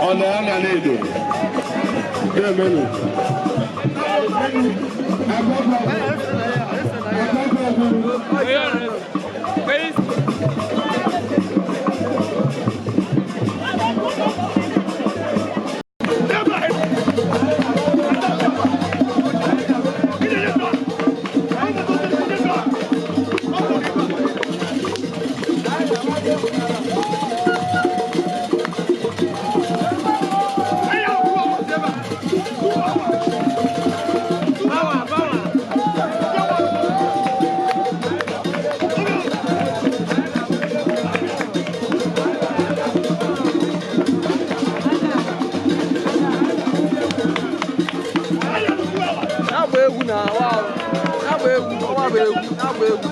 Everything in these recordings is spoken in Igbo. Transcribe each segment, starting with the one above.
Ọ na na-edo na-emenụ. Na-agba egwu na awa na-agba egwu, ọnwa bụ egwu, na-agba egwu.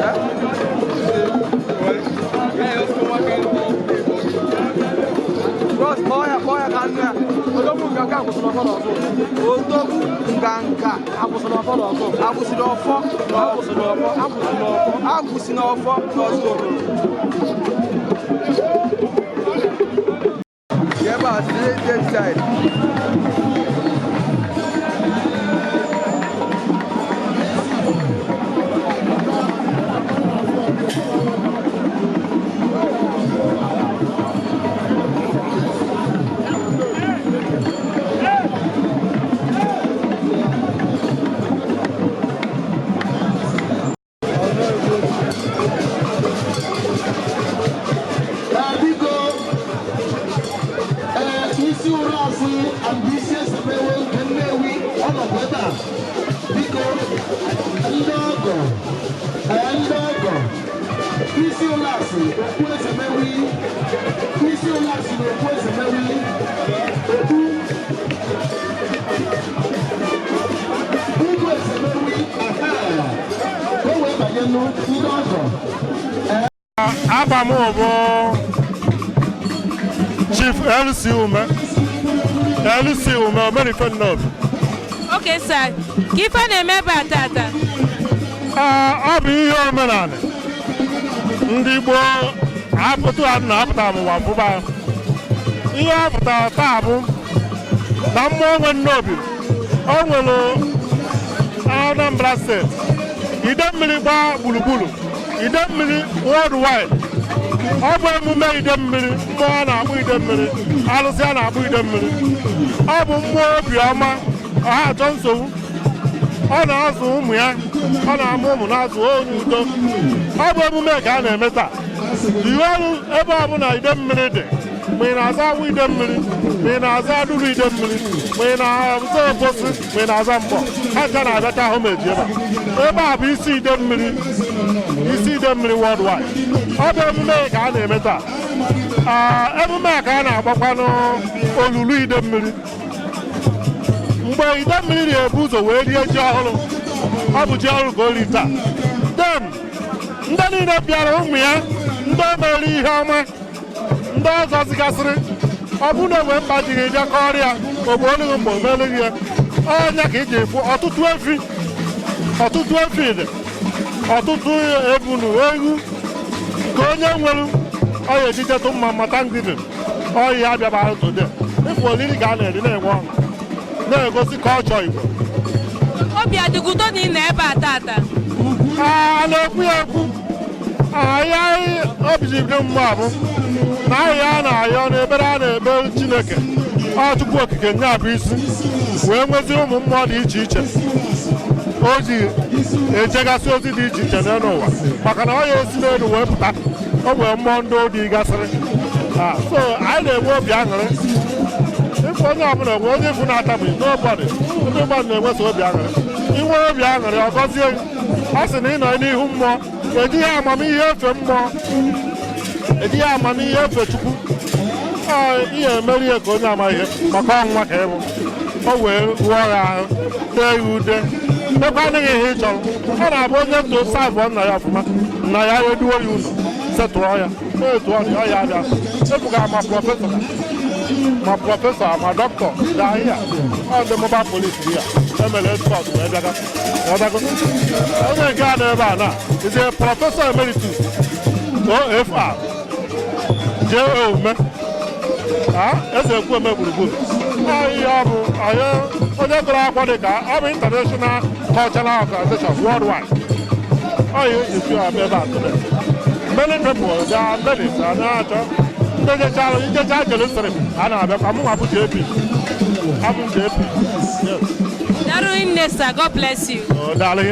Eh? Bros, kpọọ ya ka nne ya. Odogwu Nganga akwụsịrị ọfọ n'ọzọ. Odogwu Nganga Akwụsịrị ọfọ n'ọzọ. Akwụsịrị ọfọ. Akwụsịrị ọfọ. Akwụsịrị ọfọ. Akwụsị n'ọfọ n'ọzọ obodo. Ebe a si inside. Biko, ee, isi ụlọ asị and isi esemewe nke Nnewi ọnọdụ ebe a. Biko, ndị ọgọ, ee, ndị ọgọ, isi ụlọ asị okpu esemewi, isi ụlọ asị na okpu esemewi, okpu ugwu esemewi, aha, ka o wee banye nụ ndị ọgọ. Afa m bụ Chief LC Ume, LC Ume Omenife Nnobi. Okay, sir. Ka ife na-eme ebe a tata? Ee, ọ bụ ihe omenala ndị gboo apụtụ ha na-apụta ụwa fụba. Ihe ọ pụtara taa bụ na mmụọ nwe Nnobi o nwere Anambra Steeti, ide mmiri gbaa gburugburu, ide mmiri worldwide. Ọ bụ emume ide mmiri, mmụọ a na-akpọ ide mmiri, alụsị a na-akpọ ide mmiri. Ọ bụ mmụọ obiọma, ọha achọ nsogbu. Ọ na-azụ ụmụ ya, ọ na-amụ ụmụ, na-azụ onye udo. Ọ bụ emume ka a na-eme taa. Iwe ọrụ ebe ọbụla ide mmiri dị, ma ị na-aza awụ ide mmiri, ma ị na-aza adụrụ ide mmiri, ma ị na-aza obosi, ma ị na-aza mgbọ, ha ncha na-abịacha ahụ ma eji ebe a. Ebe a bụ isi ide mmiri, isi ide mmiri worldwide. Ọ bụ emume ka a na-eme taa. Aa, emume a ka a na-agbakwanụ olulu ide mmiri. Mgbe ide mmiri na-ebu ụzọ wee rie ji ọhụrụ, ọ bụ ji ọhụrụ ka o ri taa. Dem ndị niile bịara, ụmụ ya, ndị o mere ihe ọma, ndị ọzọ zigasịrị, ọ bụrụ na enwe mkpa ji gị bịa kọrọ ya ogbe olughị mgbe o meleghị ya, ọnya ka ị ji efu ọtụtụ efi, ọtụtụ efi dị, ọtụtụ ebunu ewu nke onye nwere ọ ya ejijetụ mma mma. Thanksgiving ọyị ya bịabara today. Ịfụ oriri ka a na-eri, na-enwe ọṅụ, na-egosi kọlchọ Igbo. Obi adịghị udo na ị nọ ebe a tata? A na-ekwu ya ekwu ahịa obi ji dị mma bụ na ahịa a na-ayọ na ebere a na-ebe Chineke, ọ Chukwu Okike nya bụ isi wee nwezi ụmụ mmụọ dị iche iche o ji ejegasị ozi dị iche iche n'elu ụwa, maka na ọ ya esi n'elu wee pụta. O nwere mmụọ ndị odi gasịrị. So anyị na-enwe obi aṅụrị. Ịfụ onye ọbụla enwe onye ịfụ na-ataghị n'ụbọdị, ndị mmadụ na-enwesa obi aṅụrị. Inwe obi aṅụrị, ọ gọzie gị. Ọ sị na ị nọ n'ihu mmụọ, ejighị amamihe efe mmụọ, ejighị amamihe efe Chukwu. Ọ ihe emeri ya ka onye ama ihe maka ọnwa ka ịbụ o wee rụọ ya ahụ, tee ya ude, mekwanụ gị ihe ị chọrọ. Ọ na-abụ onye ntụ savụ nna ya ọfụma, nna ya eduo ya ụlọ, setụrụ ya etu ọ dị. Ọ ya abịa ebuga ma professor, ma professor, ma dọkịta na ahịa. Ọ ndị mobile police ya emere escort wee bịaga. Ọdago onye nke a nọ ebe a na is a professor emeritus, OFR J.O. Ume, eze ekwu eme gburugburu. Ọ ihe ọ bụ onye onye gụrụ akwụkwọ dị ka ọ bụ international cultural organization worldwide. Ọ ihe eji fi abịa ebe a today. Many people, there are many a na-achọ ndị jechara ijecha Jerusalem a na-abịakwa. Mụ nwa bụ JP, abụ m JP, yes. Daalụ nne, sir. God bless you. Oh, daalụ.